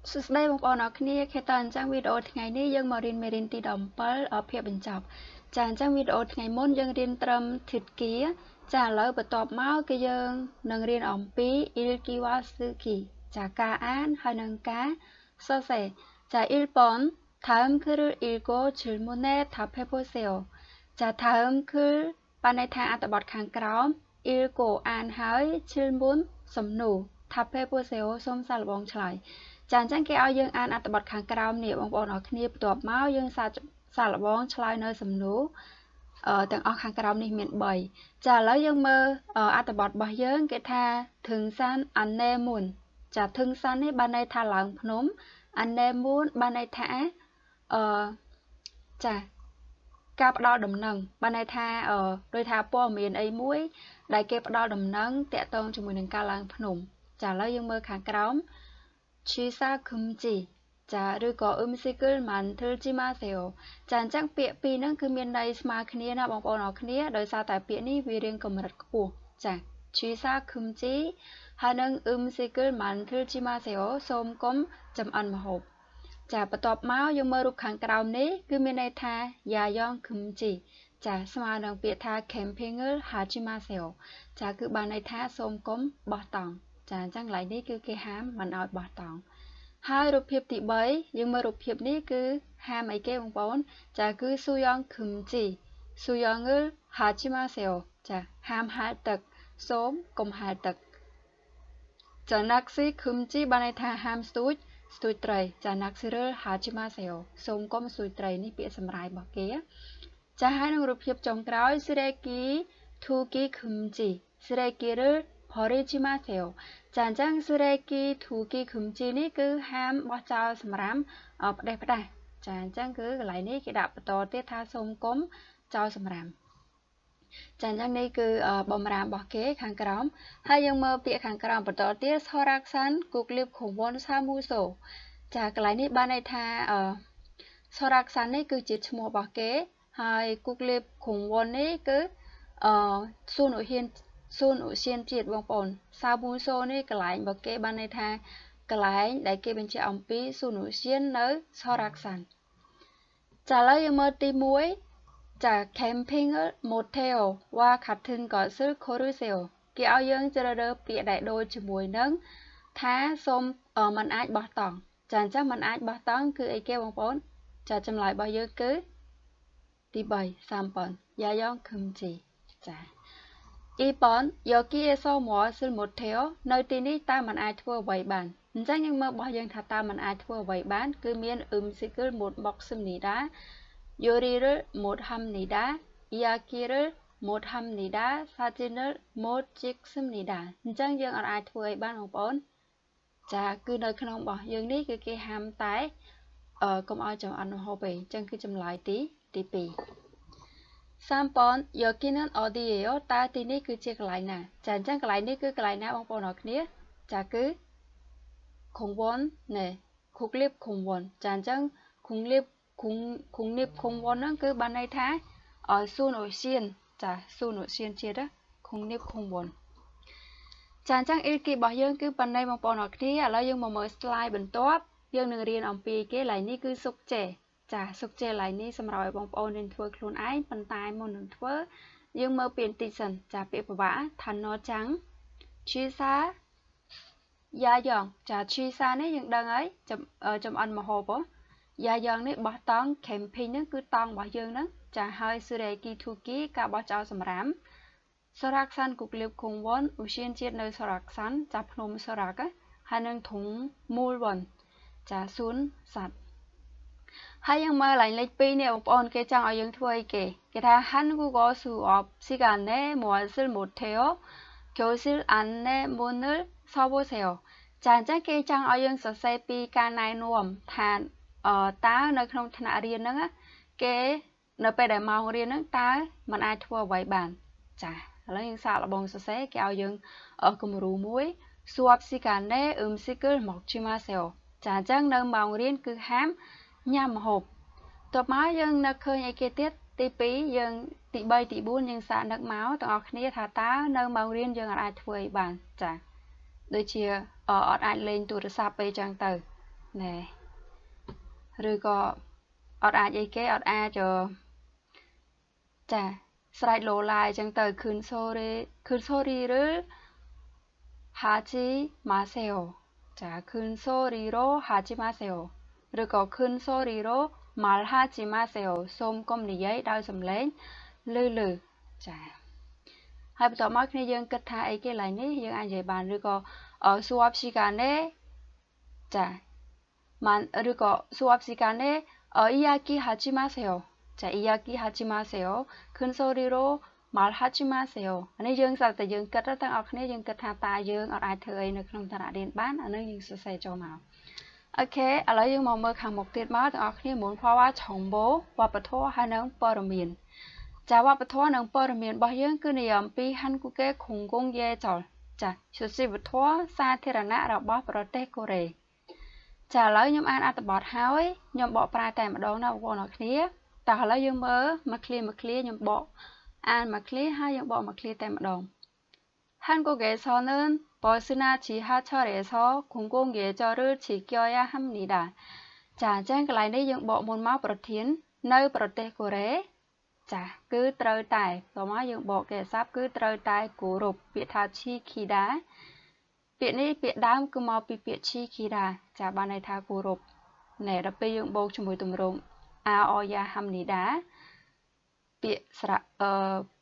សួស្តីបងប្អូនអរគ្នាខេតអញ្ចឹងវីដេអូថ្ងៃនេះយើងមករៀនមេរៀនទី17ភាពបញ្ចប់ចាអញ្ចឹងវីដេអូថ្ងៃមុនយើងរៀនត្រឹមធិតគាចាឥឡូវបន្ទាប់មកគឺយើងនឹងរៀនអំពី ilkiwa suki ចាការអានហើយនឹងការសរសេរចា 1번 다음 글을 읽고 질문에 답해 보세요 ចា 다음 글 បានន័យថាអត្ថបទខាងក្រោម 읽고 អានហើយ 질문 សំណួរ 답해 보세요 សូមសាកល្បងឆ្លើយចាអញ្ចឹងគេឲ្យយើងអានអត្ថបទខាងក្រោមនេះបងប្អូនអរគ្នាបន្ទាប់មកយើងសាកល្បងឆ្លើយនៅសំណួរទាំងអស់ខាងក្រោមនេះមាន3ចាឥឡូវយើងមើលអត្ថបទរបស់យើងគេថាធឹងសានអាណេមុនចាធឹងសាននេះបានន័យថាឡើងភ្នំអាណេមុនបានន័យថាអឺចាការផ្ដល់ដំណឹងបានន័យថាដោយថាព័ត៌មានអីមួយដែលគេផ្ដល់ដំណឹងតាក់ទងជាមួយនឹងការឡើងភ្នំចាឥឡូវយើងមើលខាងក្រោម 취사 금지 ចាឬក៏ 음식을 만들지 마세요 ចាអញ្ចឹងពាក្យពីរហ្នឹងគឺមានន័យស្មើគ្នាណាបងប្អូនអរគ្នាដោយសារតែពាក្យនេះវារៀងកម្រិតខ្ពស់ចា 취사 금지 ហើយនឹង 음식을 만들지 마세요 សូមកុំចំអិនម្ហូបចាបន្ទាប់មកយើងមើលរូបខាងក្រោមនេះគឺមានន័យថា 야영 금지 ចាស្មើនឹងពាក្យថា 캠핑을 하지 마세요 ចាគឺបានន័យថាសូមកុំបោះតង់ចាអញ្ចឹងកន្លែងនេះគឺគេហាមមិនឲ្យបោះតង់ហើយរូបភាពទី3យើងមើលរូបភាពនេះគឺហាមអីគេបងប្អូនចាគឺ 수영 금지 수영을 하지 마세요 ចាហាមហែលទឹកសូមកុំហែលទឹកចា 낚시 금지 បានន័យថាហាមស្ទូចស្ទូចត្រីចា 낚시를 하지 마세요 សូមកុំស្ទូចត្រីនេះពាក្យសម្រាយរបស់គេចាហើយនឹងរូបភាពចុងក្រោយ 쓰레기 투기 금지 쓰레기를 버리지 마세요 ចាអញ្ចឹង 쓰레기 투기 금지 នេះគឺហាមបោះចោលសម្រាមផ្ដេសផ្ដាសចាអញ្ចឹងគឺកន្លែងនេះគេដាក់បន្តទៀតថាសូមកុំចោលសម្រាមចាអញ្ចឹងនេះគឺបំរាមរបស់គេខាងក្រោមហើយយើងមើលពាក្យខាងក្រោមបន្តទៀត 설악산 국립공원 사무소 ចាកន្លែងនេះបានន័យថា 설악산 នេះគឺជាឈ្មោះរបស់គេហើយ 국립공원 នេះគឺសួនឧទ្យានសួនឧទ្យានជាតិបងប្អូន 사무소 នេះកន្លែងរបស់គេបានន័យថាកន្លែងដែលគេបញ្ជាក់អំពីសួនឧទ្យាននៅ 설악산 ចាឥឡូវយើងមើលទី1ចា 캠핑을 못해요와 같은 것을 고르세요 គេឲ្យយើងជ្រើសរើសពាក្យដែលដូចជាមួយនឹងថាសូមមិនអាចបោះតង់ចាអញ្ចឹងមិនអាចបោះតង់គឺអីគេបងប្អូនចាចម្លើយរបស់យើងគឺទី3 3번 야영 금지 ចា 2번 여기에서 무엇을 못해요 នៅទីនេះតើមិនអាចធ្វើអ្វីបានអញ្ចឹងយើងមើលរបស់យើងថាតើមិនអាចធ្វើអ្វីបានគឺមាន 음식을 못 먹습니다 요리를 못합니다 이야기를 못합니다 사진을 못 찍습니다 អញ្ចឹងយើងអត់អាចធ្វើអីបានបងប្អូនចាគឺនៅក្នុងរបស់យើងនេះគឺគេហាមតែកុំឲ្យចំអិនម្ហូបទេអញ្ចឹងគឺចម្លើយទី2 3번 여기는 어디예요 តើទីនេះគឺជាកន្លែងណាចាអញ្ចឹងកន្លែងនេះគឺកន្លែងណាបងប្អូនអរគ្នាចាគឺ 공원 ណែ 국립공원 ចាអញ្ចឹង 국립공원 ហ្នឹងគឺបានន័យថាសួនឧទ្យានចាសួនឧទ្យានជាតិ 국립공원 ចាអញ្ចឹង 읽기 របស់យើងគឺប៉ុណ្ណេះបងប្អូនអរគ្នាឥឡូវយើងមកមើល slide បន្ទាប់យើងនឹងរៀនអំពីគេឡៃនេះគឺសុកចេចាសុកចេឡៃនេះសម្រាប់ឲ្យបងប្អូនរៀនធ្វើខ្លួនឯងប៉ុន្តែមុននឹងធ្វើយើងមើលពាក្យបន្តិចសិនចាពាក្យពិបាកថាណចាំងឈីសាយ៉ាយ៉ងចាឈីសានេះយើងដឹងហើយចំអិនមហូបយ៉ាយ៉ងនេះបោះតង់ camping ហ្នឹងគឺតង់របស់យើងហ្នឹងចាហើយ 쓰레기 투기 ការបោះចោលសម្រាម 설악산 국립공원 ឧទ្យានជាតិនៅ 설악산 ចាភ្នំ 설악 ហើយនឹង 동물원 ចាសួនសត្វហើយយើងមើលឡើងលេខ2នេះបងប្អូនគេចង់ឲ្យយើងធ្វើអីគេគេថា 한국어 수업 시간에 무엇을 못해요 교실 안내문을 써보세요 ចាអញ្ចឹងគេចង់ឲ្យយើងសរសេរពីការណែនាំថាតើនៅក្នុងថ្នាក់រៀនហ្នឹងគេនៅពេលដែលម៉ោងរៀនហ្នឹងតើมันអាចធ្វើអ្វីបានចាឥឡូវយើងសាកល្បងសរសេរគេឲ្យយើងគំរូមួយ 수업 시간에 음식을 먹지 마세요 ចាអញ្ចឹងនៅម៉ោងរៀនគឺហាមញ៉ាំម្ហូបតបមកយើងនឹកឃើញអីគេទៀតទី2យើងទី3ទី4យើងសាកនឹកមកទាំងអស់គ្នាថាតើនៅម៉ោងរៀនយើងអាចធ្វើអីបានចាដូចជាអត់អាចលេងទូរស័ព្ទអីចឹងទៅ ណែឬក៏អត់អាចអីគេអត់អាចចាស្រែកលោឡាយអញ្ចឹងទៅ 큰 소리를 하지 마세요 ចា 큰 소리로 하지 마세요 ឬក៏ 큰 소리로 말하지 마세요 សូមកុំនិយាយដោយសំឡេងលឺលឺចាហើយបន្ទាប់មកគ្នាយើងគិតថាអីគេឡើយនេះយើងអាចនិយាយបានឬក៏ 수업 시간에 ចា만ឬក៏ 수업 시간에 이야기하지 마세요 ចា 이야기하지 마세요 큰 소리로 말하지 마세요 អានេះយើងស្រាប់តែយើងគិតទាំងអស់គ្នាយើងគិតថាតាយើងអត់អាចធ្វើអីនៅក្នុងថ្នាក់រៀនបានអានេះយើងសរសេរចូលមកអូខេឥឡូវយើងមកមើលខាងមុខទៀតមកទាំងអស់គ្នាមុនផវ៉ាឆុងបូវប្បធម៌ហើយនិងព័ត៌មានចាវប្បធម៌និងព័ត៌មានរបស់យើងគឺនិយាយអំពីហាន់គូកេខុងកុងយេចលចាសុជីវធម៌សាធារណៈរបស់ប្រទេសកូរ៉េចាឥឡូវខ្ញុំអានអត្ថបទហើយខ្ញុំបកប្រែតែម្ដងណាបងប្អូនអរគ្នាតោះឥឡូវយើងមើលមួយឃ្លាមួយឃ្លាខ្ញុំបកអានមួយឃ្លាហើយយើងបកមួយឃ្លាតែម្ដង한국에서는 버스나 지하철에서 공공예절을 지켜야 합니다 ចាអញ្ចឹងកន្លែងនេះយើងបកមុនមកប្រធាននៅប្រទេសកូរ៉េចាគឺត្រូវតែតមកយើងបកគេស័ព្ទគឺត្រូវតែគោរពពាក្យថាឈីគីដាពាក្យនេះពាក្យដើមគឺមកពីពាក្យឈីគីដាចាបានន័យថាគោរពណែដល់ពេលយើងបូកជាមួយទម្រង់អាអយ៉ាហាំនីដាពាក្យស្រៈអឺ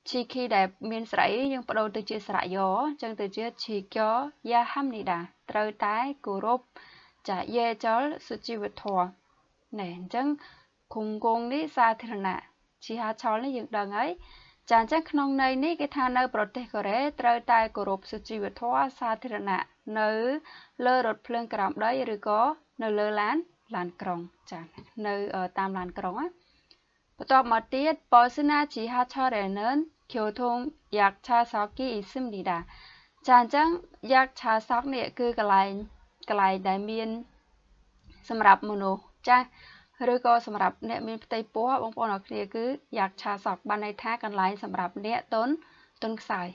ឈីគីដែលមានស្រៈយើងបដូរទៅជាស្រៈយ៉អញ្ចឹងទៅជាឈីកយ៉ាហាំនីដាត្រូវតែគោរពចាយេចលសុជីវធម៌ណែអញ្ចឹងគងគងនេះសាធារណៈជីហាឆលនេះយើងដឹងហើយចាអញ្ចឹងក្នុងន័យនេះគេថានៅប្រទេសកូរ៉េត្រូវតែគោរពសុជីវធម៌សាធារណៈនៅលើរថភ្លើងក្រោមដីឬក៏នៅលើឡានក្រុងចានៅតាមឡានក្រុងណាបន្ទាប់មកទៀត버스나 지하철에는 교통 약차석이 있습니다 ចាអញ្ចឹង약차석នេះគឺកន្លែងដែលមានសម្រាប់មនុស្សចាស់ឬក៏សម្រាប់អ្នកមានផ្ទៃពោះបងប្អូនអរគ្នាគឺយ៉ាក់ឆាសក់បានន័យថាកន្លែងសម្រាប់អ្នកទន់ខ្សោយ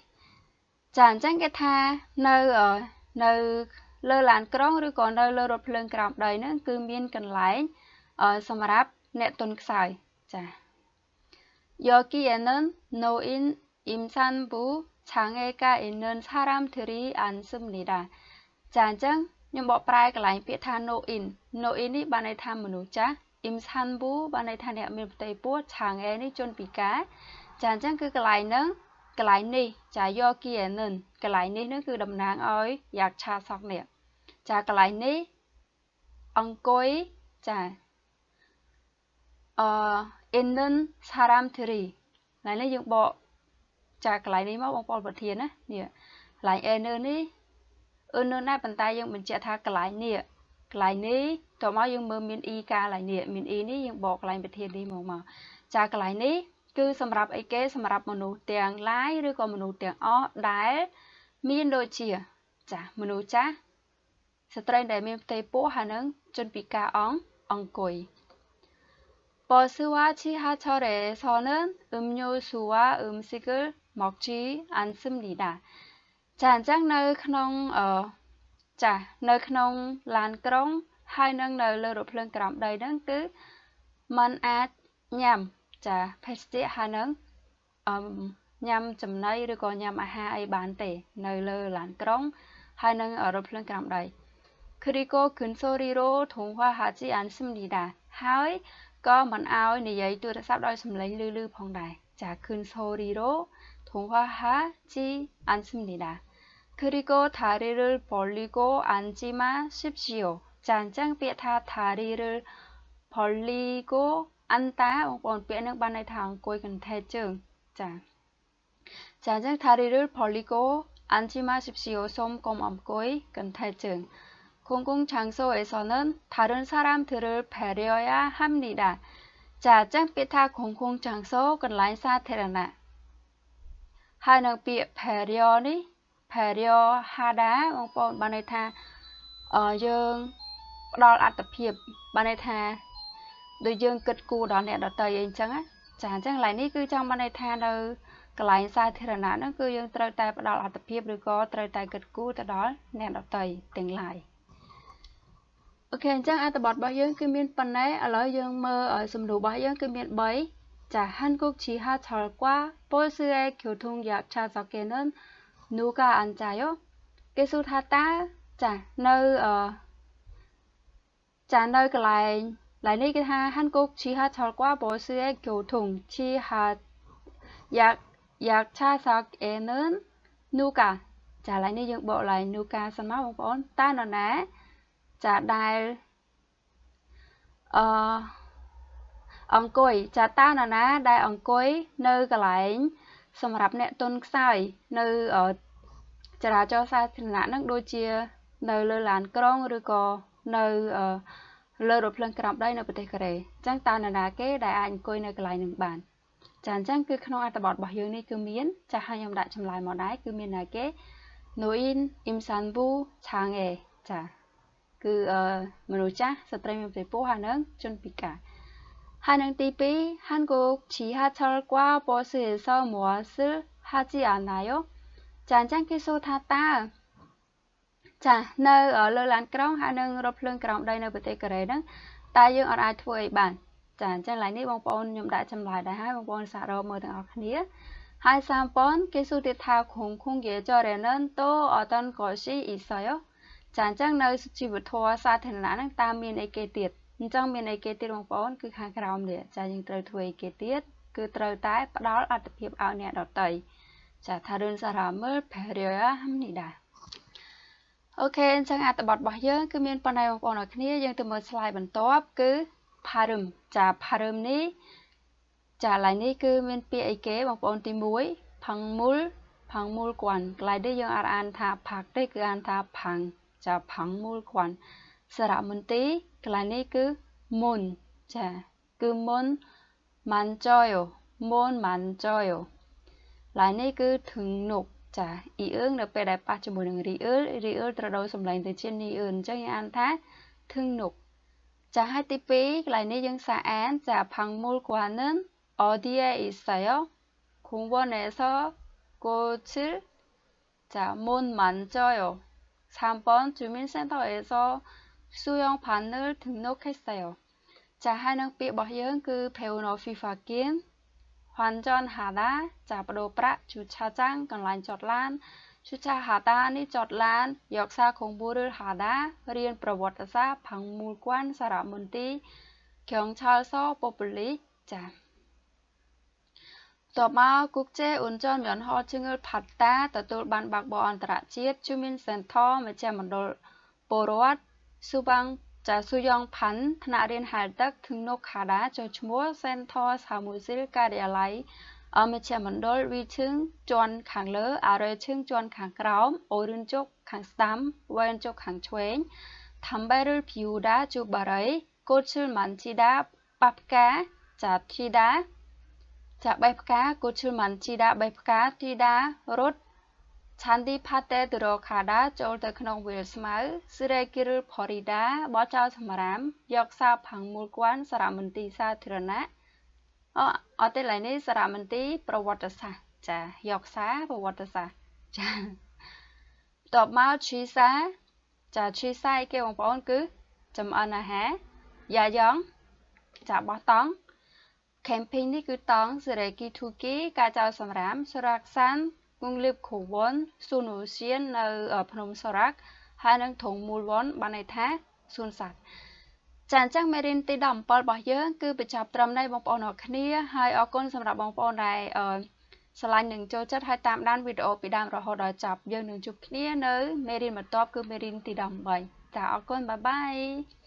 ចាអញ្ចឹងគេថានៅលើឡានក្រុងឬក៏នៅលើរថភ្លើងក្រោមដីហ្នឹងគឺមានកន្លែងសម្រាប់អ្នកទន់ខ្សោយចា여기에는 노인, 임산부, 장애가 있는 사람들이 앉습니다 ចាអញ្ចឹងខ្ញុំបកប្រែកន្លែងពាក្យថា 노인 노인 នេះបានន័យថាមនុស្សចាស់ 임산부 បានន័យថាអ្នកមានផ្ទៃពោះឆាងអេនេះជនពិការចាអញ្ចឹងគឺកន្លែងហ្នឹងកន្លែងនេះចាយកគីអនិនកន្លែងនេះនឹងគឺតំណាងឲ្យយ៉ាក់ឆាសក់នេះចាកន្លែងនេះអង្គុយចាអ 있는 사람들이 កន្លែងនេះយើងបកចាកន្លែងនេះមកបងប្អូនប្រធានណានេះកន្លែងអេននេះអឺនដែរប៉ុន្តែយើងបញ្ជាក់ថាកន្លែងនេះកន្លែងនេះតមកយើងមើលមាន e កាកន្លែងនេះមាន e នេះយើងបកកន្លែងប្រធាននេះមកចាកន្លែងនេះគឺសម្រាប់អីគេសម្រាប់មនុស្សទាំងឡាយឬក៏មនុស្សទាំងអស់ដែលមានដូចជាចាមនុស្សចាស់ស្ត្រីដែលមានផ្ទៃពោះហើយនឹងជនពិការអង្គុយ버스와 지하철에서는 음료수와 음식을 먹지 않습니다 ចាអញ្ចឹងនៅក្នុងចានៅក្នុងឡានក្រុងហើយនឹងនៅលើរថភ្លើងក្រោមដីហ្នឹងគឺมันអាចញ៉ាំចាភេសជ្ជៈហើយនឹងញ៉ាំចំណីឬក៏ញ៉ាំអាហារអីបានទេនៅលើឡានក្រុងហើយនឹងរថភ្លើងក្រោមដី그리고 큰 소리로 통화하지 않습니다 ហើយក៏មិនឲ្យនិយាយទូរស័ព្ទដោយសំឡេងលឺៗផងដែរចា큰 소리로 통화하지 않습니다 그리고 다리를 벌리고 앉지 마십시오 ចាអញ្ចឹងពាក្យថា 다리를 벌리고 앉다 បងប្អូនពាក្យនឹងបានន័យថាអង្គុយកន្ថេជើងចាអញ្ចឹង 다리를 벌리고 앉지 마십시오 សូមកុំអង្គុយកន្ថេជើង 공공장소에서는 다른 사람들을 배려해야 합니다 ចាអញ្ចឹងពាក្យថា 공공장소 កន្លែងសាធារណៈហើយនឹងពាក្យ 배려 នេះ 배려하다 បងប្អូនបានន័យថាយើងផ្ដល់អត្ថភាពបានន័យថាដូចយើងគិតគូរដល់អ្នកដទៃអីអញ្ចឹងណាចាអញ្ចឹងកន្លែងនេះគឺចង់បានន័យថានៅកន្លែងសាធារណៈហ្នឹងគឺយើងត្រូវតែផ្ដល់អត្ថភាពឬក៏ត្រូវតែគិតគូរទៅដល់អ្នកដទៃទាំងឡាយ អូខេអញ្ចឹងអត្ថបទរបស់យើងគឺមានប៉ុណ្ណេះឥឡូវយើងមើលសំណួររបស់យើងគឺមាន3ចា 한국 지하철과 버스의 교통 약자석에는 누가 앉아요 គេសួរថាតើចានៅចានៅកន្លែងឡៃនេះគេថា 한국 지하철과 버스의 교통 지하 약차석에는 누가 ចាឡៃនេះយើងបកឡៃ 누가 សិនមកបងប្អូនតើនរណាចាដែលអឺអង្គុយចាតើនរណាដែលអង្គុយនៅកន្លែងសម្រាប់អ្នកទន់ខ្សោយនៅចរាចរណ៍សាធារណៈនឹងដូចជានៅលើឡានក្រុងឬក៏នៅលើរថភ្លើងក្រោមដីនៅប្រទេសកូរ៉េអញ្ចឹងតើនរណាគេដែលអាចអង្គុយនៅកន្លែងនឹងបានចាអញ្ចឹងគឺក្នុងអត្ថបទរបស់យើងនេះគឺមានចាឲ្យខ្ញុំដាក់ចម្លើយមកដែរគឺមានណាគេ 노인 임산부 장애 ចាគឺមនុស្សចាស់ស្ត្រីមានផ្ទៃពោះហើយនឹងជនពិការហើយនឹងទី2 한국 지하철과 버스에서 무엇을 하지 않아요 ចាអញ្ចឹងគេសួរថាតើចានៅលើឡានក្រុងហើយនឹងរថភ្លើងក្រោមដីនៅប្រទេសកូរ៉េហ្នឹងតើយើងអត់អាចធ្វើអីបានចាអញ្ចឹងឡើយនេះបងប្អូនខ្ញុំដាក់ចម្លើយដែរហើយបងប្អូនសាករកមើលទាំងអស់គ្នាហើយ3ប៉ុនគេសួរទៀតថា공공예절에는 또 어떤 것이 있어요 ចាអញ្ចឹងនៅជីវធម៌សាធារណៈហ្នឹងតើមានអីគេទៀតអញ្ចឹងមានអីគេទៀតបងប្អូនគឺខាងក្រោមនេះចាយើងត្រូវធ្វើអីគេទៀតគឺត្រូវតែផ្ដល់អត្ថភាពឲ្យអ្នកដទៃចា다른 사람을 배려해야 합니다 អូខេអញ្ចឹងអត្ថបទរបស់យើងគឺមានប៉ុណ្ណេះបងប្អូនអរគ្នាយើងទៅមើល slide បន្ទាប់គឺ 발음 ចា 발음 នេះចាឡៃនេះគឺមានពាក្យអីគេបងប្អូនទី1 박물 박물관 កន្លែងនេះយើងអាចអានថាផាក់ទេគឺអានថាផាំងចា 박물관 សារមន្ទីរកន្លែងនេះគឺមុនចាគឺមុន만져요មុន만져요ឡៃនេះគឺ등록 ចាអ៊ីអឿងនៅពេលដែលប៉ះជាមួយនឹងរីអ៊ឺរីអ៊ឺត្រូវដូរសំឡេងទៅជានីអឿអញ្ចឹងយើងអានថា등록 ចាហើយទី2កន្លែងនេះយើងសាកអានចា 박물관은 어디에 있어요? 공원에서 꽃을 자, 못 만져요. 3번 주민센터에서 수영반을 등록했어요. ចាហើយនឹងពាក្យរបស់យើងគឺ 배우노 피파긴 환전하다 ចាបដូរប្រាក់ 주차장 កន្លែងចតឡាន 주차하다 នេះចតឡាន 역사 공부를 하다 រៀនប្រវត្តិសាស្ត្រ 박물관 សារមន្ទីរ 경찰서 ប៉ូលីសចាតបមក 국제운전면허증을 받다 ទទួលបានបើកបរអន្តរជាតិ 주민센터 មជ្ឈមណ្ឌលពលរដ្ឋ 수방 ចា 수영반 ថ្នាក់រៀនហែលទឹក 등록하다 ចុះឈ្មោះ 센터 사무실 ការិយាល័យមជ្ឈមណ្ឌល 위층 ជាន់ខាងលើ 아래층 ជាន់ខាងក្រោម 오른쪽 ខាងស្ដាំ 왼쪽 ខាងឆ្វេង 담배를 피우다 ជូបបារី 꽃을 만지다 ប៉ះផ្កាចា 튀다 ចាបេះផ្កា 꽃을 만지다 បេះផ្កា 뛰다 រត់ 잔디밭에 들어가다 ចូលទៅក្នុងវាលស្មៅ 쓰레기를 버리다 បោះចោលសម្រាម 역사 박물관 សារមន្ទីរសាធារណៈអត់ទេឡើយនេះសារមន្ទីរប្រវត្តិសាស្ត្រចា 역사 ប្រវត្តិសាស្ត្រចាតបមក 취사 ចា 취사 គេបងប្អូនគឺចំអិនអាហារ 야영 ចាបោះតង់ camping នេះគឺតង់ 쓰레기 투기 ការចោលសម្រាម 설악산 국립공원 សួនឧទ្យាននៅភ្នំសូរ៉ាក់ហើយនឹង 동물원 បានន័យថាសួនសត្វចាអញ្ចឹងមេរៀនទី17របស់យើងគឺបញ្ចប់ត្រឹមនេះបងប្អូនអរគ្នាហើយអរគុណសម្រាប់បងប្អូនដែលស្រឡាញ់និងចូលចិត្តហើយតាមដានវីដេអូពីដើមរហូតដល់ចប់យើងនឹងជួបគ្នានៅមេរៀនបន្ទាប់គឺមេរៀនទី18ចាអរគុណបាយបាយ។